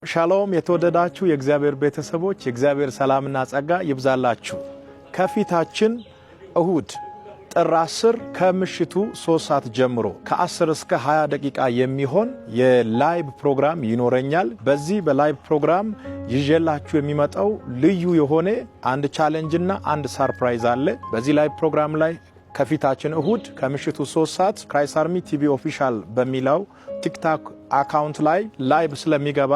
ሻሎም የተወደዳችሁ የእግዚአብሔር ቤተሰቦች፣ የእግዚአብሔር ሰላምና ጸጋ ይብዛላችሁ። ከፊታችን እሁድ ጥር 10 ከምሽቱ 3 ሰዓት ጀምሮ ከ10 እስከ 20 ደቂቃ የሚሆን የ live ፕሮግራም ይኖረኛል። በዚህ በ live ፕሮግራም ይዤላችሁ የሚመጣው ልዩ የሆነ አንድ challenge ና አንድ surprise አለ። በዚህ live ፕሮግራም ላይ ከፊታችን እሁድ ከምሽቱ 3 ሰዓት Christ Army TV Official በሚለው TikTok account ላይ live ስለሚገባ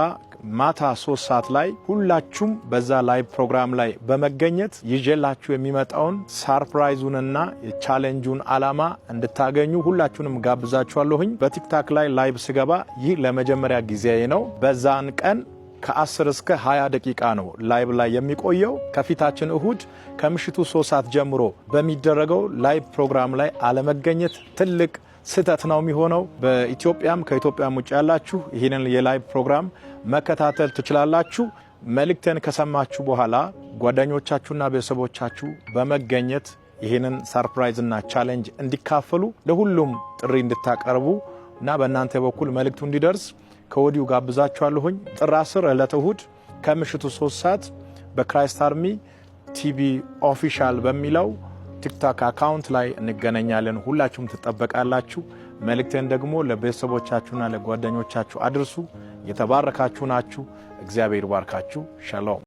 ማታ 3 ሰዓት ላይ ሁላችሁም በዛ live ፕሮግራም ላይ በመገኘት ይዤላችሁ የሚመጣውን surprise ኡንና የ challenge ኡን ዓላማ እንድታገኙ ሁላችሁንም ጋብዛችኋለሁኝ። በ TikTok ላይ live ስገባ ይህ ለመጀመሪያ ጊዜ ነው። በዛን ቀን ከ10 እስከ 20 ደቂቃ ነው live ላይ የሚቆየው። ከፊታችን እሁድ ከምሽቱ 3 ሰዓት ጀምሮ በሚደረገው live ፕሮግራም ላይ አለመገኘት ትልቅ ስህተት ነው የሚሆነው። በኢትዮጵያም ከኢትዮጵያም ውጭ ያላችሁ ይህንን የ live ፕሮግራም መከታተል ትችላላችሁ። መልእክቴን ከሰማችሁ በኋላ ጓደኞቻችሁና ቤተሰቦቻችሁ በመገኘት ይህንን surprise እና challenge እንዲካፈሉ ለሁሉም ጥሪ እንድታቀርቡ እና በእናንተ በኩል መልእክቱ እንዲደርስ ከወዲሁ ጋብዛችኋለሁኝ። ጥር 10 ዕለተ እሁድ ከምሽቱ 3 ሰዓት በ Christ Army TV Official በሚለው TikTok account ላይ እንገናኛለን። ሁላችሁም ትጠበቃላችሁ። መልእክቴን ደግሞ ለቤተሰቦቻችሁና ለጓደኞቻችሁ አድርሱ። የተባረካችሁ ናችሁ። እግዚአብሔር ይባርካችሁ። ሻሎም።